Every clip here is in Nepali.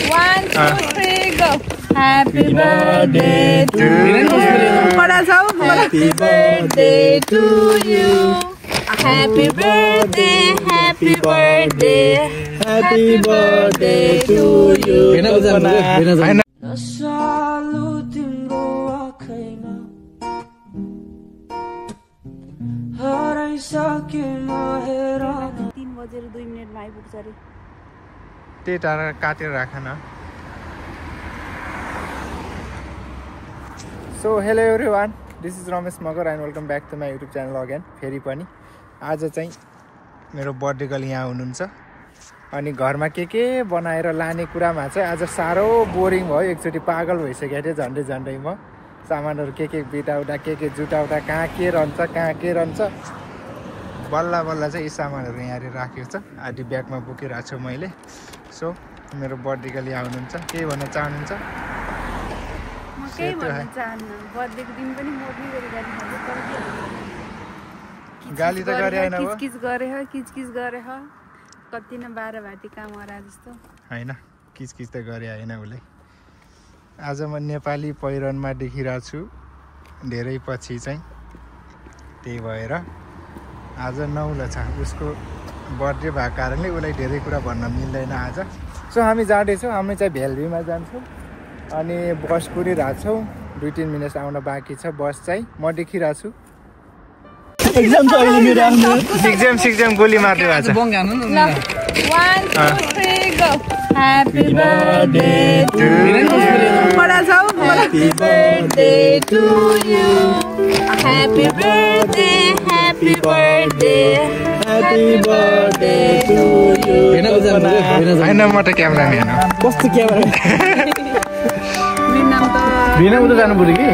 1, 2, 3, go. Happy birthday to you. Happy birthday to you. Happy birthday, happy birthday, happy birthday to you. So hello everyone, this is Ramesh Magar and welcome back to my YouTube channel again. फेरि पनि आज चाहिँ मेरो बर्थडे गर्ल यहाँ हुनुहुन्छ अनि घरमा के बनाएर लाने कुरामा चाहिँ आज साह्रो बोरिङ भयो। एकचोटी पागल भइसकेको थिएँ झन्डै झन्डै म सामानहरु के जुटाउँदा जुटाउँदा कहाँ के रहन्छ बल्ल बल्ल चाहिँ यी सामानहरु यहाँ राखेको छ। आधी ब्यागमा बोकिरहेको छु मैले। सो मेरो बर्थडे गर्ल यहाँ हुनुहुन्छ, के भन्न चाहनुहुन्छ? म केही भन्न चाहन्न। बर्थडेको दिन पनि मोर्नी गाली त गरे हैन हो, किचकिच गरे ह कति न 12 भाटी काम गरा जस्तो हैन। किचकिच त गरे हैन उले। आज म नेपाली पहिरनमा देखिरहेको छु धेरै पछि चाहिँ, त्यही भएर आज नौला छ। उसको बर्थडे भएको कारणले उलाई धेरै कुरा भन्न मिल्दैन आज। सो हामी जाँदैछौँ, हामी चाहिँ भेलभीमा जान्छौँ अनि बस कुरिरहेको छौँ। 2-3 मिनट आउन बाँकी छ बस चाहिँ। म देखिरहेको छु एक्जाम छ अहिले मेरो आफ्नो। एक्जाम गोली मार्दै भएको छ। 1, 2, 3, go. Happy birthday to you. Happy birthday to you. Happy birthday, happy birthday, happy birthday to you. हैन म त क्यामेराम्यान हो। कस्तो क्यामेरा? बिना उता जानु पर्यो कि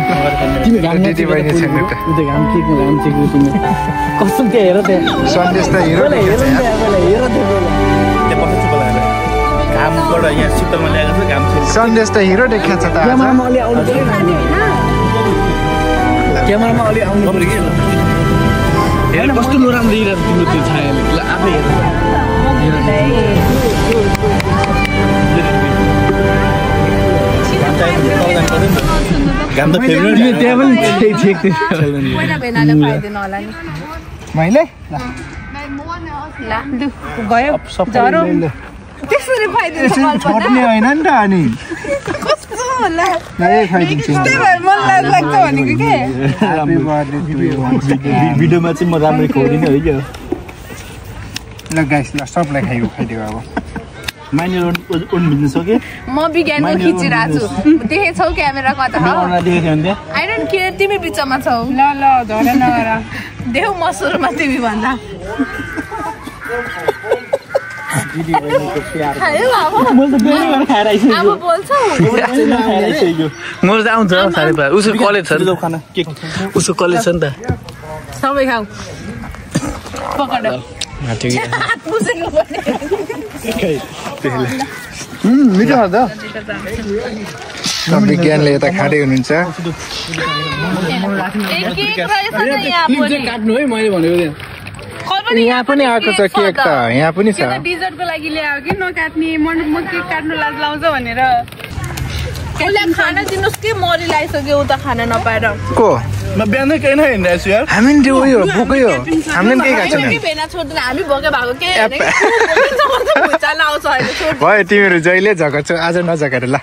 तिमी घाम दिदी बहिनी छैन त उता घाम चेक्नु तिमी कस्तो के हेर त सन्देश त हिरो हेर त्यहाँ बस्छ चुप लागेर घामबाट यहाँ शीतलमा ल्याएको छ घाम छ। सन्देश त हिरो देखाएको छ त। क्यामेरामा अलि आउनु पर्यो, क्यामेरामा अलि आउनु पर्यो कि हेर कस्तो नराम्रो देखिरहेको तिम्रो त्यो छायाले। ल आफै हेर घाम त फेब्रुअरी त्यहाँ पनि ठिक पहिला भेनाले फाइदिनु होला नि मैले। ल दु गयो जरो त्यसरी फाइदिनु छोड्ने हैन नि त अनि कस्तो होला नै फाइदिन्छु। त्यही भएर मन लाग्छ भनेको के ह्यापी बर्थडे टु यु। भिडियोमा चाहिँ म राम्रै खुवाउदिनँ है क्या। ल गाइस ल सबलाई खाइदियो अब। माइनर उन भिज्न सक्यो। म विज्ञानको खिचिरहेको छु, देखेछौ क्यामेरा कता हो? आई डोन्ट केयर, तिमी बिचमा छौ। ल झगडा नगर देऊ म सुरुमा तिमी भन्दा। दिदी बहिनीको प्यार खायो अब म त बेली गरेर खाएर आइसक्यो। अब बोल्छौ म त आउँछ सारै भए उसको कलेज छ नि खाना के उसको कलेज छ नि त। सबै खाऊ पकड मिठो छ त। विज्ञानले यता खाँदै हुनुहुन्छ। काट्नु है मैले भनेको यहाँ पनि आएको छ केक त, यहाँ पनि छ। डिजर्टको लागि ल्यायो कि नकाट्ने म केक काट्नु लाज लाउँछ भनेर। उसलाई खाना दिनुहोस् कि मरि लागिसक्यो उता खाना नपाएर। को म बिहानै केही नै हिँड्दै छु यार। हामी नि त्यो उयो भोकै हो, हामीले केही खाएको छैन। भेना छोड्दैन हामी भोकै भएको के भयो तिमीहरू जहिले झगड्छौ, आज नझगड ल।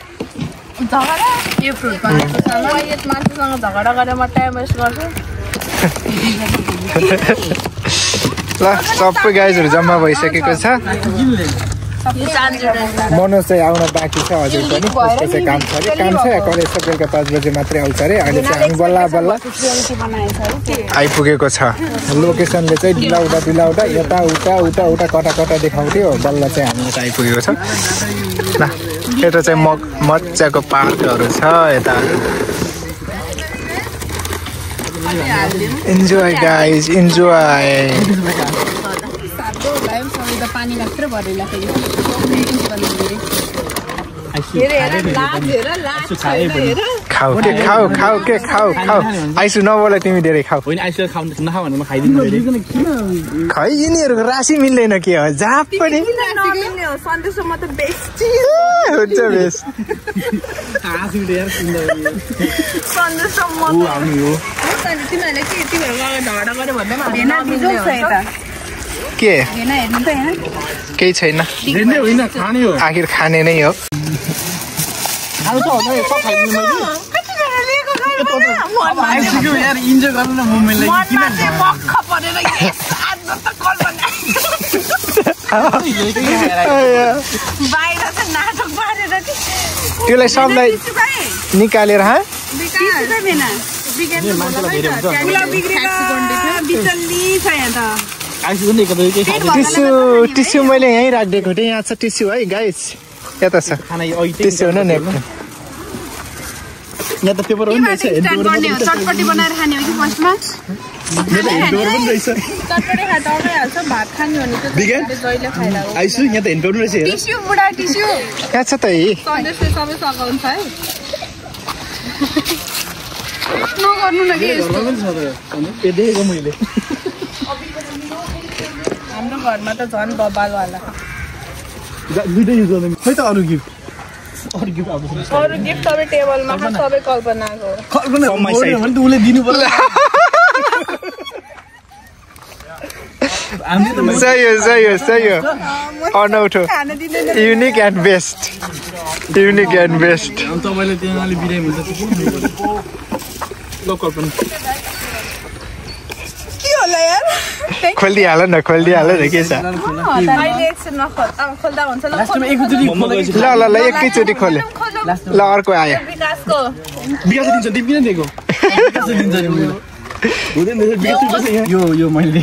झगडा यो फ्रुट मान्छेसँग झगडा गरेर म टाइम वेस्ट गर्छु। ल सबै गाइजहरू जम्मा भइसकेको छ। मनोज चाहिँ आउन बाँकी छ अझै पनि, उसको चाहिँ काम छ अरे। काम छ कलेज छ, बेलुका 5 बजे मात्रै आउँछ अरे। अहिले चाहिँ हामी बल्ल आइपुगेको छ। लोकेसनले चाहिँ बिलाउँदा यता उता कता देखाउँथ्यो, बल्ल चाहिँ हामी यता आइपुगेको छ। ल यता चाहिँ मजाको पार्कहरू छ यता। Enjoy guys enjoy. पानी मात्र भरेर खाऊ के खाऊ आइसु नबोला तिमी धेरै खाऊ होइन आइसु खाऊ नखाऊ भने म खाइदिन्छु खै यिनीहरूको राशि मिल्दैन के हो जाप पनि सन्देशमा त बेस्ट हुन्छ बेस सन्देशमा तिमीहरूले के तिमीहरूको झगडा गऱ्यो भन्दैन के हेर्नु त यहाँ केही छैन आखिर खाने नै हो त्यसलाई सबलाई निकालेर टिस्यु मैले यहीँ राखिदिएको थिएँ यहाँ छ टिस्यु है गाइस यता छ टिस्यु होइन नेप्किन यहाँ त पेपर पनि रहेछ चटपटी बनाएर खाने हो कि फर्स्टमा चटपटी खा हाल्छ भात खाने हो भने आइसु यहाँ त हेन्ड पनि रहेछ टिस्यु बुढा टिस्यु यहाँ छ त सन्देशले सबै सघाउँछ है नगर्नु न के यस्तो देखेको मैले हाम्रो घरमा त झन् बबालवाला दुइटै युज गर्दैन खै त अरू गिफ्ट सबै टेबलमा छ सबै कल्पनाको उसले दिनु पर्छ सही हो अनौठो युनिक एन्ड बेस्ट तपाईँले त्यहाँले बिरामी हुन्छ ल कल्पना के होला यार खोलिदिहाल न के छ अहिले एकछिन खोल्दा हुन्छ ल ल एकैचोटि खोले ल अर्को आयो विकासको विकास दिन्छ तिमी किन दिएको यो मैले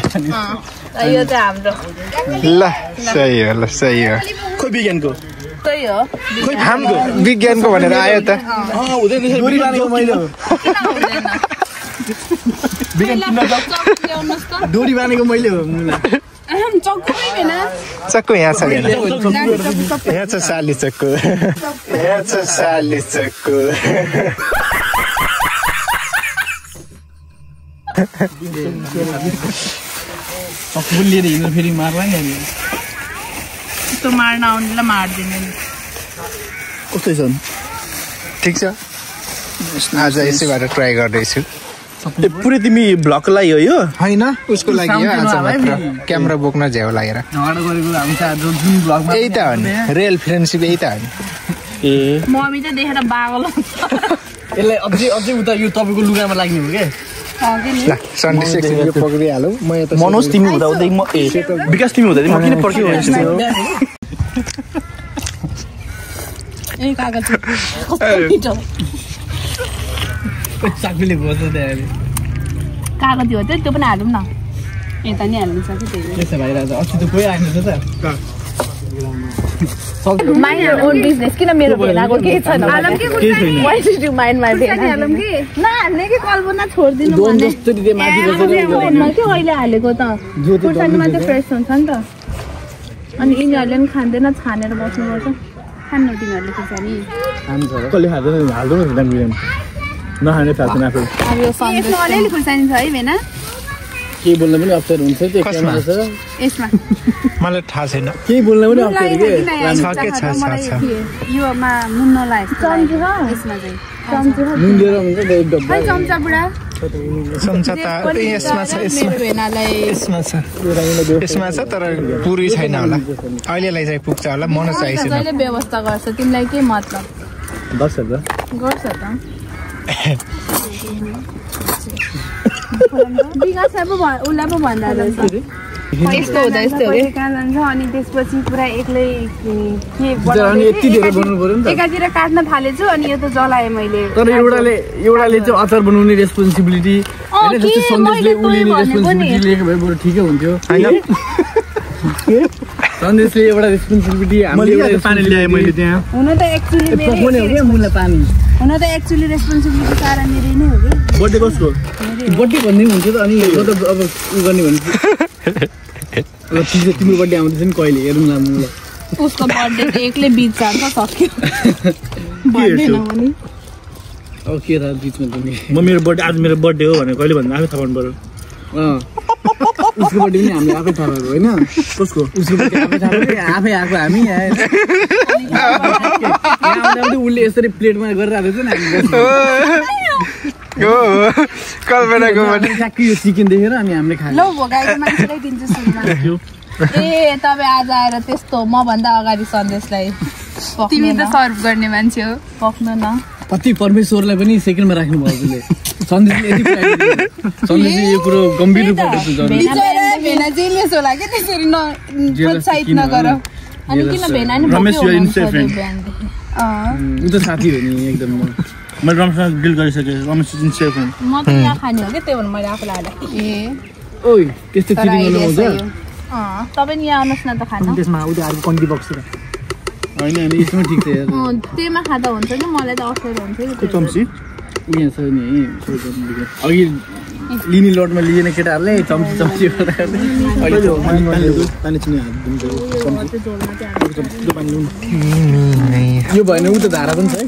यो चाहिँ हाम्रो ल सही हो खोइ विज्ञानको त्यही हो हाम्रो विज्ञानको भनेर आयो त डोरी बानेको मैले डोरी बानेको मैले हो चक्कु यहाँ छ यहाँ छ साली चक्कु लिएर हिँड्नु फेरि मार्ला नि यस्तो मार्न आउनेलाई मार्दिने कस्तै छन् ठिक छ आज यसैबाट ट्राई गर्दैछु पुरै तिमी ब्लकलाई हो यो होइन उसको लागि हो आज मात्र क्यामेरा बोक्न झ्याउ लागेर यही त हो नि रियल फ्रेन्डसिप यही त हो नि मम्मी चाहिँ देखेर बागल यसलाई अझै उता यो तपाईँको लुगामा लाग्ने हो क्या ल सन्डे सेक्सन यो पक्रिहालौँ म यता मनोज तिमी हुँदा म विकास तिमी हुँदा म किन पर्ख्यो चाकले बस्छ कागती हो त्यो पनि हालौँ न यता नि हाल्नु सक्छ त्यसो भइरहेछ अस्ति त कोही आएन त माइन्ड योर ओन बिजनेस किन मेरो भेलाको केही छैन why did you mind my भेला नहाल्ने कि कल्पना छोड्दिनु भन्ने फोनमा के अहिले हालेको त खुर्सानीमा चाहिँ फ्रेस हुन्छ नि त अनि यिनीहरूले पनि खाँदैन छानेर बस्नुपर्छ खानु तिमीहरूले खुर्सानी कसले खाँदैन हाल्दो न नखाने थाहा छैन आफू अब यो यसमा अलिअलि खुर्सानी छ है भेना केही बोल्न पनि अप्ठ्यारो हुन्छ त्यो यसमा मलाई थाहा छैन केही बोल्न पनि अप्ठ्यारो के योमा नुन नलाए यसमा चाहिँ नुन लिएर हुन्छ एक डब्बा चम्चा बुढा चम्चा त यसमा छ तर पुरै छैन होला अहिलेलाई चाहिँ पुग्छ होला मनोज चाहिन्छ जहिले व्यवस्था गर्छ तिमीलाई के मतलब गर्छ त विकासलाई पो उसलाई पो भन्दा रहेछ यस्तो हुँदा यस्तो कहाँ जान्छ अनि त्यसपछि पुरा एक्लै के एकातिर काट्न थालेछु अनि यो त जलाएँ मैले तर एउटाले चाहिँ अचार बनाउने रेस्पोन्सिबिलिटी हैन जस्तो सन्देशले उलिने रेस्पोन्सिबिलिटी लिएको भए बरु ठिकै हुन्थ्यो हैन सन्देशले एउटा रेस्पोन्सिबिलिटी हामीले एउटा पानी ल्याए मैले त्यहाँ हुन त एक्चुअली मेरो पकाउने हो के मुला पानी हुन त एक्चुअली रेस्पोन्सिबिलिटी सारा मेरो नै हो के बर्थडे कसको बर्थडे भन्ने हुन्थ्यो त अनि यो त अब उ गर्ने भने अब तिम्रो बर्थडे आउँदैछ नि कहिले हेरौँला मुला उसको बर्थडे एक्लै बिच जान्छ सक्यो बर्थडे नहुने अब के र बिचमा पनि म मेरो बर्थडे आज मेरो बर्थडे हो भनेर कहिले भन्दा आफै थाहा पाउनु पर्यो उसको बर्थडे पनि हामीले आफै थाहा पाएको होइन कसको उसको बर्थडे आफै थाहा पाएको आफै आएको हामी यहाँ उसले यसरी प्लेटमा गरिरहेको छ नि हो कल्पनाको बर्थडे ट्याक्कै यो चिकन देखेर अनि हामीले खायो ल भोगाएको मान्छेलाई दिन्छु सुरुमा ए तपाईँ आज आएर त्यस्तो म भन्दा अगाडि सन्देशलाई तिमी त सर्भ गर्ने मान्छे हो पक्नु न कति परमेश्वरलाई पनि सेकेन्डमा राख्नु भयो उसले सन्देशले यति सन्देशले यो कुरो गम्भीर रूपमा भेना जेलियस होला के त्यसरी प्रोत्साहित नगर अनि किन भेना नि रमेश यु इन्सेफ फ्रेन्ड ऊ त साथी हो नि एकदम मैले रमेशसँग डिल गरिसकेँ रमेश इन्सेफ फ्रेन्ड म त यहाँ खाने हो कि त्यही भएर मैले आफूलाई हालेँ ए ओइ त्यस्तो चिटिङ गर्नु आउँछ तपाईँ नि यहाँ आउनुहोस् न त खान त्यसमा उता अर्को कन्टी बक्स होइन अनि यसमा ठिक छ यार त्यहीमा खाँदा हुन्छ नि मलाई त अप्ठ्यारो हुन्छ को चम्ची यहाँ छ नि अघि लिने लटमा लिएन केटाहरूले चम्ची चम्ची यो भएन ऊ त धारा पनि छ है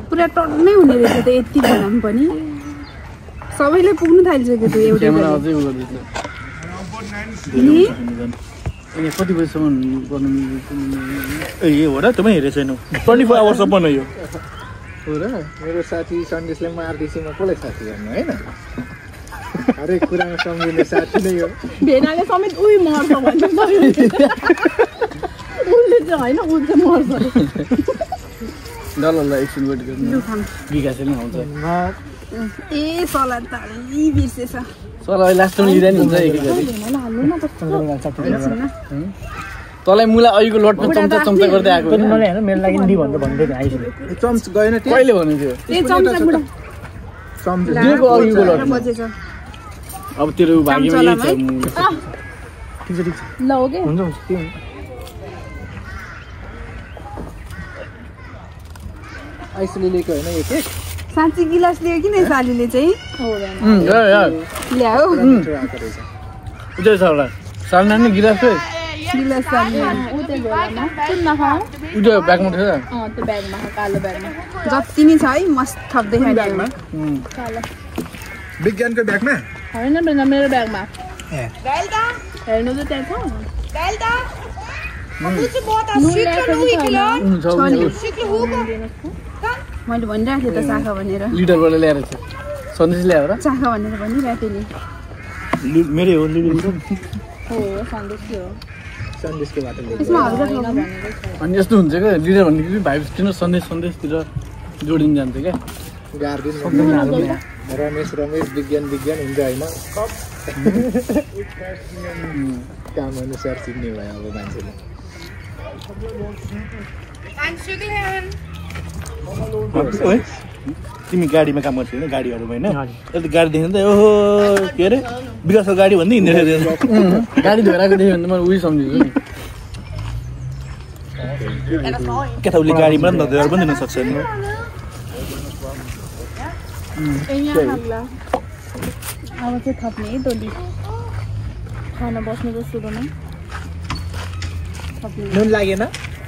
पुरा टन्नै हुने रहेछ त यति बेला पनि सबैले पुग्नु थालिसक्यो त्यो एउटा कति बजीसम्म गर्नु ए हो र तपाईँ हेरेको छैनौ 24 आवर्ससम्म हो यो हो र मेरो साथी सन्देशलाई मार्दैछ म कसलाई साथी गर्नु होइन हरेक कुरामा सम्झिने साथी नै हो भेनाले समेत उही मर्छ भन्छ उसले चाहिँ होइन ऊ चाहिँ मर्छ ल ल एकछिन वेट गर्नु विकास पनि आउँछ ए सलाद त बिर्सेछ सलाद लास्टमा लिँदा नि हुन्छ तँलाई मुला अहिलेको लटमा चम्चा चम्चा गर्दै आएको मलाई होइन मेरो लागि दि भनेर भन्दै आइसक्यो चम्च गएन कहिले भनेको थियो ए चम्चा बुढा दिएको अघिको लट अब तेरो भाग्यमा यही छ ठिक छ ल हो के हुन्छ त्यो आइसले लिएको होइन यो केक साँच्ची गिलास लियो कि नै सालीले चाहिँ ल्याऊ उतै छ होला साल नानी गिलास गिलास साली उयो ब्यागमा थियो त्यो ब्यागमा कालो ब्यागमा जति नै छ है मस्त थप देखाइदियो विज्ञानको ब्यागमा होइन बेना मेरो ब्यागमा हेर्नु त त्यहाँ मैले भनिरहेको थिएँ त चाखा भनेर लिटरबाट ल्याएर छ सन्देश ल्याएर चाखा भनेर भनिरहेको थिएँ नि मेरै हो लिडर हो सन्देश के हो सन्देशको बाटो यसमा हल्का अनि यस्तो हुन्छ क्या लिडर भनेको चाहिँ भाइ किन सन्देशतिर जोडिन जान्छ क्या गार्दिन रमेश विज्ञान हुन्छ होइन काम अनुसार चिन्ने भयो अब मान्छेले तिमी गाडीमा काम गर्छौ होइन गाडीहरूमा होइन अहिले गाडी देख्यो नि त ओहो के अरे विकासको गाडी भन्दै हिँड्दै गाडी धोइरहेको देख्यो भने त मैले उही सम्झिन्छु नि क्या त उसले गाडीमा पनि धोएर पनि दिन सक्छ नि अब चाहिँ थप्ने है दोली खाना बस्नु त सुरुमा नुन लागेन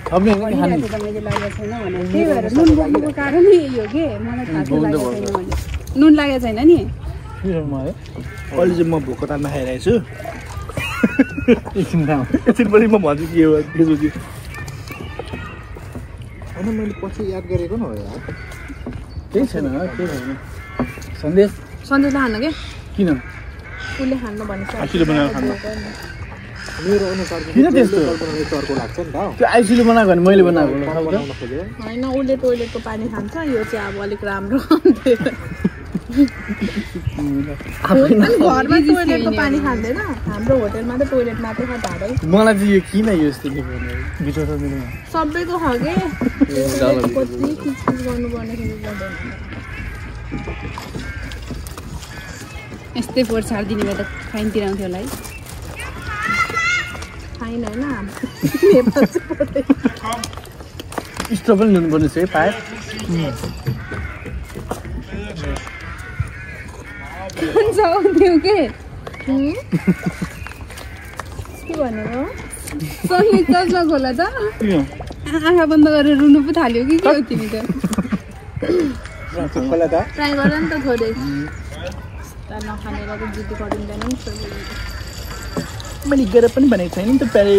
थप्ने मैले लागेको छैन भने त्यही भएर नुन बोक्नुको कारण यही हो कि मलाई थाहा छैन लागेको छैन भने नुन लागेको छैन नि अहिले चाहिँ म भोको तानमा खाइरहेको छु एकछिनपछि म भन्छु के हो त्यसपछि होइन मैले पछि याद गरेको न हो यार केही छैन केही छैन सन्देशलाई खानु के किन उसले खानु भनेको आइसिले बनाएर खानु मेरो अनुसार किन त्यस्तो चर्को लाग्छ नि त त्यो आइसिले बनाएको भने मैले बनाएको होइन उसले टोइलेटको पानी खान्छ यो चाहिँ अब अलिक राम्रो घरमा टोइलेटको पानी खाँदैन हाम्रो होटेलमा त टोइलेट मात्रै खा भाडै मलाई चाहिँ यो किन यो यस्तो सबैको खागे कति किचकिच गर्नुपर्ने यस्तै फोहोर छाडिदिने भए त फाइनतिर आउँथ्यो होला है फाइन होइन स्टोभ पनि लिनुपर्ने छ है पाइप के के भनेको सही चस्मा खोला त आँखा बन्द गरेर रुनु पो थाल्यो कि के हो तिमी त खोला त ट्राई गर नि त थोरै नखानेर त जिद्दी गरिँदैन नि मैले गरेर पनि भनेको छैन नि त प्यारे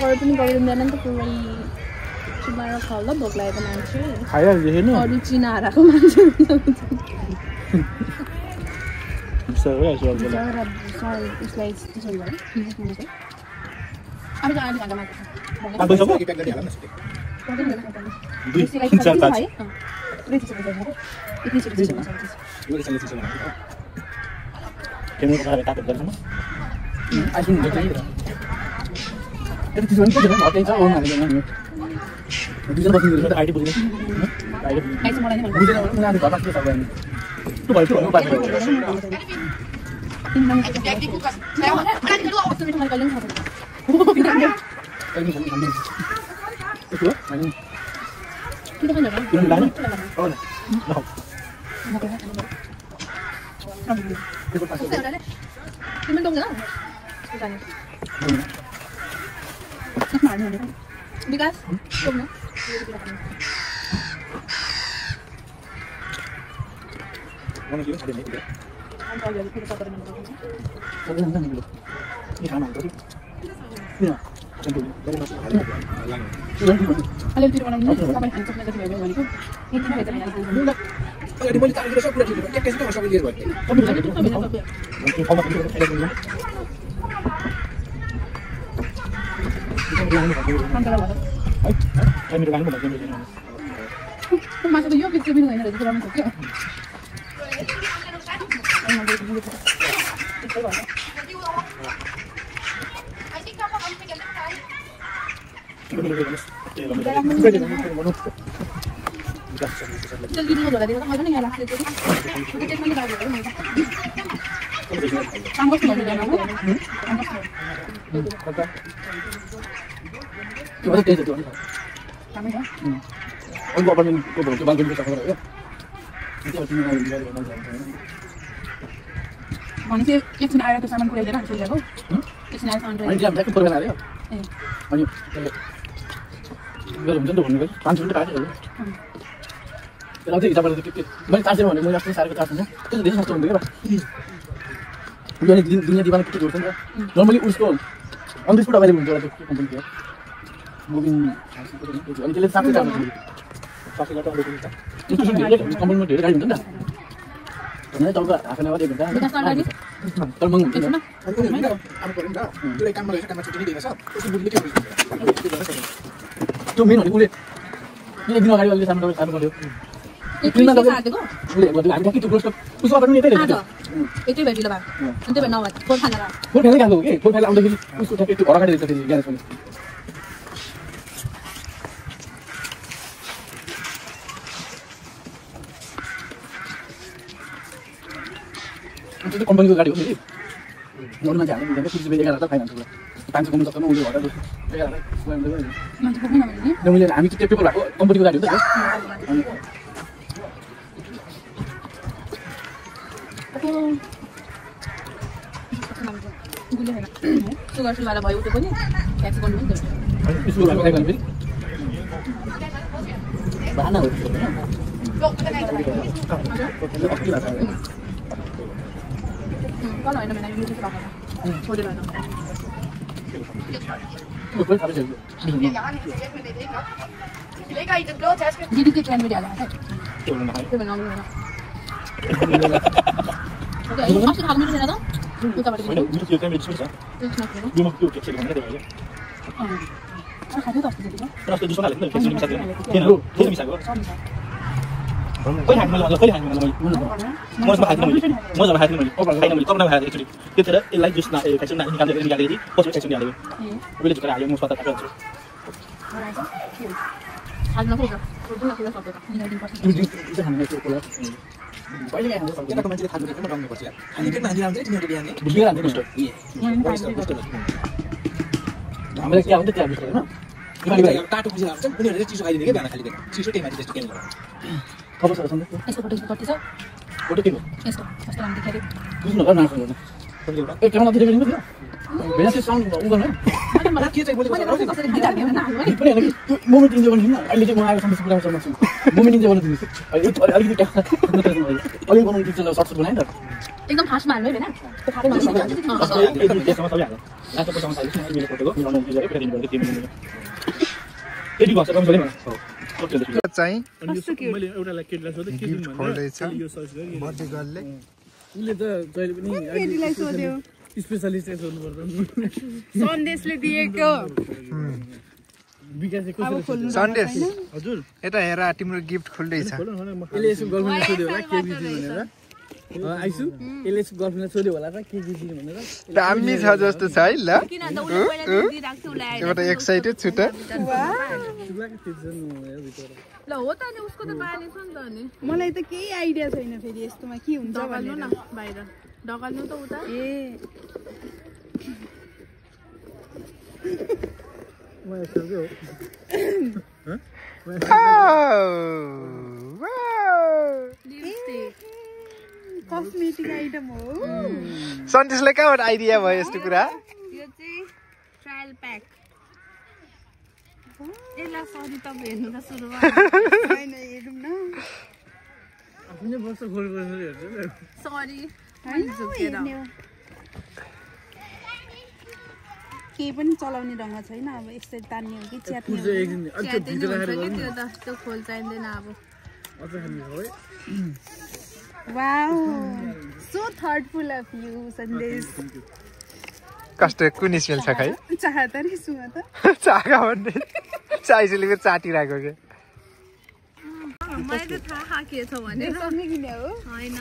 गरे पनि गरिँदैन नि त पुरै चिनाएर खाउला भोक लागेको मान्छे खाइहाल्छ हेर्नु अरू चिना हाराको मान्छे उसलाई त्यसरी गरे अब चाहिँ अहिले घन्टामा विकास मासु त यो पिक्चर पनि होइन रहेछ बनाउन सक्यो भनेपछि एकछिन आएर त्यो सामान पुऱ्याइदिएर हामी सोधेको एकछिन आएर सामान पुऱ्याइदिएर दुनियाँ दिवाला पिक्चर जोड्छ नि त नर्मली उसको अन द स्पट अभाइलेबल हुन्छ एउटा त्यो कम्पनीको मुभिङ अनि त्यसले साथै जान्छ कम्पनीमा धेरै गाडी हुन्छ नि त होइन तपाईँको हाफ एन आवर 1 घन्टा तर महँगो हुन्छ नि त्यो मेन भनेको उसले एक दिन अगाडि अलि सामान सार्नु पर्यो उसको अगाडि यतै रहेछ यतै भेटिलो भए अनि त्यही भएर नभए फोर खाना फोर फ्यानै गएको हो कि फोर फ्यान आउँदाखेरि उसको ठ्याक्कै त्यो घर अगाडि रहेछ फेरि ग्यारेज पनि त्यो कम्पनीको गाडी हो फेरि नर्मल मान्छे हाल्नु मिल्दैन 30 रुपियाँ 11,000 फाइन हाल्छ 500 कमाउनु सक्दैन उसले घर 11,000 मैले हामी त्यो पेपर भएको कम्पनीको गाडी हो नि त सुगर सुवाला भयो त्यो पनि ट्याक्स गर्नु नि भाना हो कल होइन भने युट्युब राख्नु छोडेर होइन दिदी के ट्रेन भिडियो हाल्छ त्यो भन्न आउँदैन ओके अप्सन हाल्नु छैन त उताबाट होइन मेरो त्यो क्यामेरा डिस्प्ले छ यो म त्यो क्याप्चर गर्न दिएको खानु त अस्ति दिदी र अस्ति दुसरा हालेको क्याप्चर मिसाएको थिएन फेरि मिसाएको कोही हाल्नु मलाई कोही हाल्नु मलाई म जब हाल्नु मैले खाइन मैले कपडा हालेको एक्चुअली त्यतिखेर यसलाई जुस क्याप्चर निकालेको थिएँ पछि क्याप्चर निकालेको मैले झुकेर हाल्यो म स्वतः काट्छु हाल्नु खोज्छ खोज्नु नखेला सक्दैन पहिले के हाल्नु केटाको मान्छेले थाल्नु देख्नु रङ्ग्नु पर्छ यार अनि केटा हान्दिरा हुन्छ तिमीहरुले बिहान बुझिएर हाल्नु पर्छ हामीलाई के हुन्छ त्यो बुझ्दैन तिमीहरुले टाटो बुझेर हुन्छ उनीहरुले चिसो खाइदिने के बिहान खाली देख्नु चिसो टेमाथि त्यस्तो केन गर्नु खबर छ सन्देश यसको फोटो कति छ फोटो के हो यसको कस्तो नाम देखाइदियो बुझ्नु गर्न नसक्नु एउटा ए क्यामेरा दिएर गर्नु भेना चाहिँ साउन्ड उ गर्नु मलाई के चाहिँ बोलेको छ पनि हैन कि त्यो मोमेन्ट इन्जोय गर्नु न अहिले चाहिँ म आएको समस्या पुरा समस्या मोमेन्ट इन्जोय गर्नु दिनुस् अलिकति ट्याक्स अलि बनाउनु दिन्छ ल सर्ट बनाए नि त एकदम फास्टमा हाल्नु हैन त्यो खादै मान्छे त्यसमा सबै हाल्नु लास्ट पैसामा हाल्नु मेरो फोटोको मिलाउनु हुन्छ गरे फेरि दिनु पर्यो त्यति भन्छ कम गरेँ चाहिँ मैले एउटालाई केटीलाई सोधेँ के दिनु खोल्दैछ बर्थडे गर्लले उले त जहिले पनि केटीलाई सोध्यो स्पेशलिस्ट चाहिँ सोध्नु पर्छ सन्देशले दिएको विकास चाहिँ कसरी खोल्नु सन्देश हजुर यता हेर तिम्रो गिफ्ट खुल्दैछ यसले यसो गर्लफ्रेन्डले सोध्यो होला के गिफ्ट भनेर आइसु यसले यसो गर्लफ्रेन्डले सोध्यो होला त के गिफ्ट भनेर दामी छ जस्तो छ है ल किन अन्त उले पहिला दिइराख्थ्यो उलाई एउटा एक्साइटेड छु त ल हो त नि उसको त बाले छ नि त अनि मलाई त केही आइडिया छैन फेरि यस्तोमा के हुन्छ डगाल्नु भनेर न बाहिर डगाल्नु त उता ए कस्मेटिक आइटम हो सन्देशलाई कहाँबाट आइडिया भयो यस्तो कुरा यो चाहिँ ट्रायल प्याक यसलाई सरी त हेर्नु त सुरु हैन हेरौँ न आफ्नै वर्ष खोलेको हेर्छ सरी केही पनि चलाउने ढङ्ग छैन अब यस्तै तान्ने हो कि च्यात्ने हो त्यो खोल चाहिँदैन अब वाउ सो थर्टफुल अफ यु सन्देश कस्तो कुन स्मेल छ खै चाहा त नि सुन त चाका भन्ने चाइसले चाटिरहेको के मैले त थाहा के छ भने सँगै किने हो होइन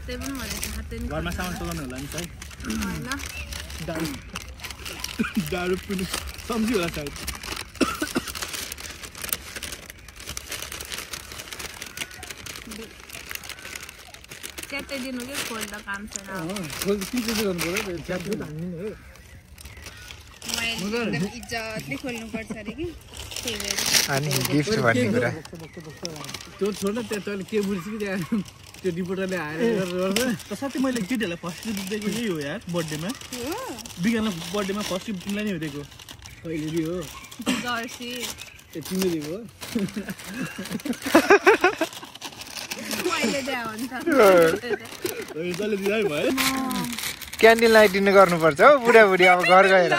त्यही पनि मलाई थाहा छैन घरमा सामान चलाउनु होला नि त होइन दारु पनि सम्झी होला सायद च्यात्तै दिनु के खोल्दा काम छैन खोल के चाहिँ गर्नु पर्यो च्यात्दै हान्ने हो मैले एकदम इज्जतले खोल्नुपर्छ अरे कि त्यही भएर अनि गिफ्ट भन्ने कुरा त्यो छोड्न त्यहाँ तैँले के बुझ्छ कि त्यहाँ त्यो रिपोर्टरले हारेर गर्छ त साथै मैले केटीहरूलाई फर्स्ट गिफ्ट दिएको यही हो यार बर्थडेमा बिगानलाई बर्थडेमा फर्स्ट गिफ्ट तिमीलाई नै दिएको कहिले दियो हो जर्सी तिमीले दिएको हो मैले दिए हुन्छ जसले दिँदै भयो क्यान्डिल लाइट दिने गर्नुपर्छ हौ बुढाबुढी अब घर गएर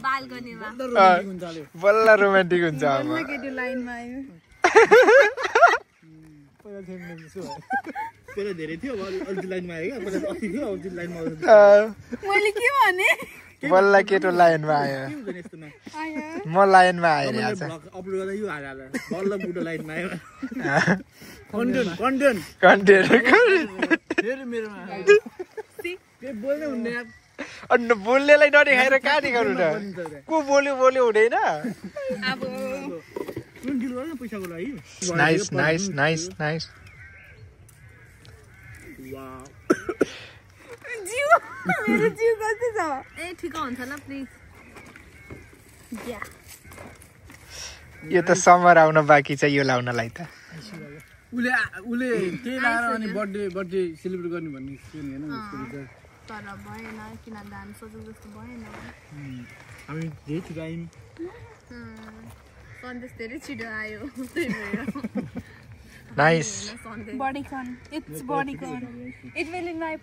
बाल्कनीमा बल्ल रोमान्टिक हुन्छ अब केटी लाइनमा आयो पहिला धेरै थियो अब अलिक लाइनमा आयो क्या पहिला 80 थियो अब लाइनमा मैले के भने बल्ल केटो लाइनमा आयो म लाइनमा आएर आज अपलोड गर्दा यो हाल बल्ल बुढो लाइनमा आयो कन्टेन्ट फेरि मेरोमा के बोल्नै हुन्न यार अन्त बोल्नेलाई नदेखाएर कहाँ देखाउनु त को बोल्यो हुँदैन अब कुन डिल गर्नु पैसाको लागि nice nice nice nice wow जिउ मेरो जिउ कस्तो छ ए ठिक हुन्छ ल प्लिज यो त समर आउन बाँकी छ यो लाउनलाई त उले त्यही लाएर अनि बर्थडे सेलिब्रेट गर्ने भन्ने थियो नि हैन उसको विचार तर भएन किन दान सोचेको जस्तो भएन हामी धेरै छिटो आयौँ सन्देश धेरै छिटो आयो त्यही भएर nice bodycon it's bodycon it will in my